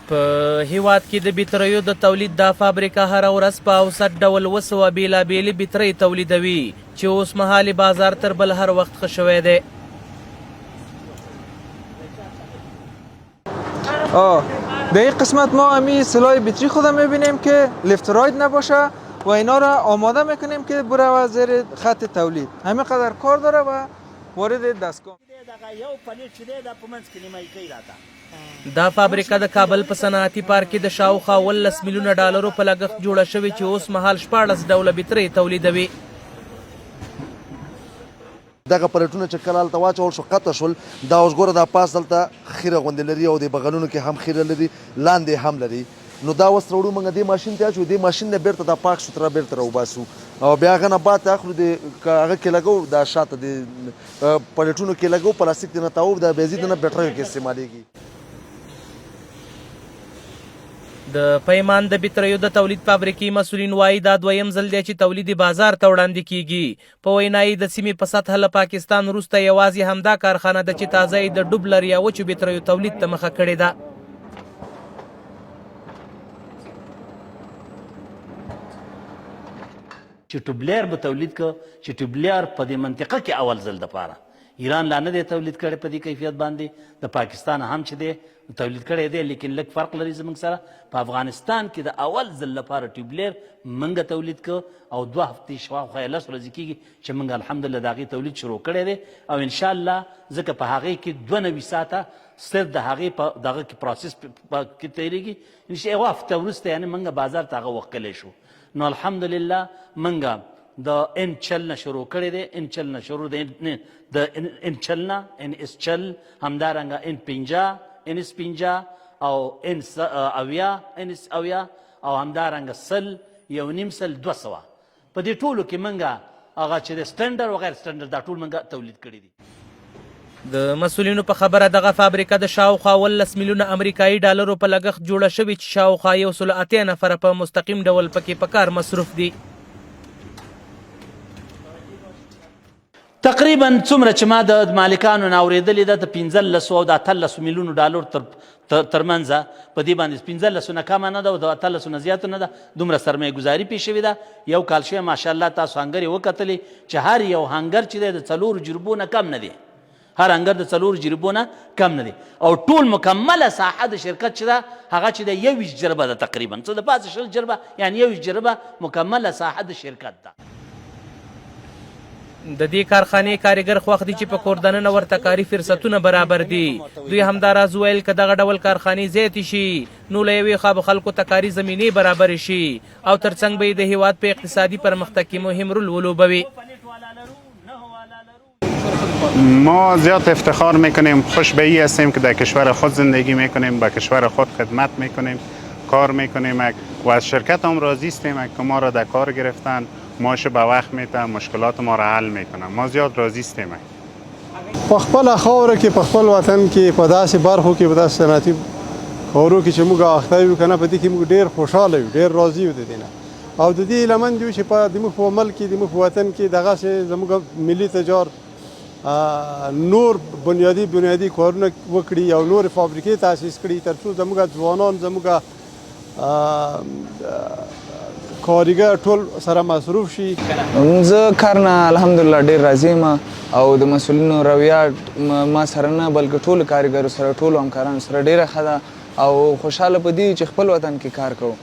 په هیواد کې د بتریو د تولید دا فابریکه هره ورځ په اوسط ډول 700 بیلابیلې بترۍ تولیدوي چې اوس مهال یې بازار تر بل هر وخت ښه شوی دی. در این قسمت ما همی سلای بتری خود میبینیم که لفت راید نباشه و اینا را آماده میکنیم که بره زیر خط تولید. همین قدر کار داره و وارد دستگاه. دا فابریکه د کابل په صنعتي پارک کې د شاوخوا 17 میلیونه ډالرو په لګښت جوړه شوې چې اوس مهال 16 ډوله بترۍ تولیدوي. دغه پلیټونه چې کله هلته واچول شو قطع شول، دا اوس ګوره دا پاس دلته خیره غوندې لري او د بغلونو کې هم خیره لري، لاندې هم لري. نو دا اوس راوړو موږ دې ماشین ته اچو، دې ماشین نه بیرته دا پاک سوتره بیرته راوباسو او بیا هغه نه بعد اخلو د هغه کې لګو، دا شاته د پلیټونو کې لګو، پلاستیک دې نه تاو، دا بیا ځي دنه بیټریو کې استعمالیږي. د پیمان د بتریو د تولید فابریکې مسولین وايي، دا دویم ځل دی چې تولید یې بازار ته وړاندې کیږي. په وینا یې د سیمې په سطحه له پاکستان وروسته یوازې همدا کارخانه ده چې تازه یې د ډوبلر یا وچو بتریو تولید ته مخه کړې ده. چې ټوبلیر به تولید که چې ټوبلیر په دې منطقه کې اول ځل دپاره ایران لا نه دی تولید کړی په دې کیفیت باندې، د پاکستان هم چې دی تولید کړی دی لیکن لږ فرق لري زموږ سره. په افغانستان کې د اول ځل لپاره ټیوبلیر منګه تولید که او 2 هفتې شاوخوا یې 10 ورځې کېږي چې موږ الحمدلله د هغې تولید شروع کړی دی او انشاءالله ځکه په هغې کې 92 ساعته صرف د هغې په دغه کې پروسس کې تېرېږي، یوه هفته وروسته یعنې موږ بازار ته هغه وښکلی شو. نو الحمدلله منګه د ان چل نه شروع کړی دی، ان چل نه شروع دی، د ان چل نه ان اس چل، همدارنګه ان 50، ان اس 50 او ان 70، ان اس 70 او همدارنګه 100، 1.5 سل، 200. په دې ټولو کې منګه هغه چې د سټنډر او غیر سټنډر دا ټول منګه تولید کړی دي. د مسولینو په خبره دغه فابریکه د شاوخوا 17 میلیونه امریکایي ډالرو په لګښت جوړه شوې چې شاوخوا 180 نفره په مستقیم ډول پکې په کار مصروف دي. تقریبا څومره چې ما د مالکانو نه اورېدلې ده د 15 او د 18 میلیونو ډالر ترمنځ په دې باندې 15 نه کمه نه ده او د 18 نه زیاته نه ده، دومره سرمایه ګذاري پې شوې ده. یو کال شوی ماشاءالله تاسو هنګر یې وکتلې چې هر یو هنګر چې دی د 4 جریبو نه کم نه دی، هر هنګر د 4 جریبو نه کم نه دی او ټول مکمله ساحه د شرکت چې ده هغه چې ده 21 جربه ده، تقریبا څه د پاسه 20 جربه، یعنې 21 جربه مکمله ساحه د شرکت ده. د دې کارخانې کاریګر خوښ دي چې په کور دننه ورته کاري فرصتونه برابر دي. دوی همداراز وویل که دغه ډول کارخانې زیاتې شي نو له یوې خوا به خلکو ته کاري زمینې برابرې شي او ترڅنګ به یې د هیواد په اقتصادي پرمختګ کې مهم رول ولوبوي. ما زیاد افتخار میکنیم، خوش به ای هستیم که در کشور خود زندگی میکنیم، به کشور خود خدمت میکنیم، کار میکنیم و از شرکت هم راضی هستیم که ما را در کار گرفتن، معاش به وقت میتن، مشکلات ما را حل میکنن، ما زیاد راضی هستیم. په خپله خاوره کې، په خپل وطن کې، په داسې برخو کې، په داسې صنعتي کارو کې چې موږ اخته یو که نه، په دې کې موږ ډېر خوشحاله یو، ډېر راضي یو د دې نه او د دې هیله مند یو چې په د موږ په ملک کې، د موږ په وطن کې دغسې زموږ ملي تجار نور بنیادي کارونه وکړي او نور فابریکې تاسیس کړي ترڅو زموږ ځوانان، زموږ کاریګر ټول سره مصروف شي. زه کار نه الحمدلله ډېر راضي یم او د مسؤلینو رویه ما سره نه بلکې ټولو کاریګرو سره، ټولو همکارانو سره ډېره ښه ده او خوشحاله په دې چې خپل وطن کې کار کوو.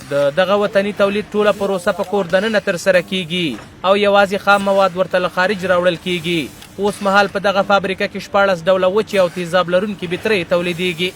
د دغه وطني تولید ټوله پروسه په کور دننه ترسره کیږي او یوازې خام مواد ورته له خارج راوړل کیږي. اوس مهال په دغه فابریکه کې 16 ډوله وچې او تیزاب لرونکې بترۍ تولیدیږي.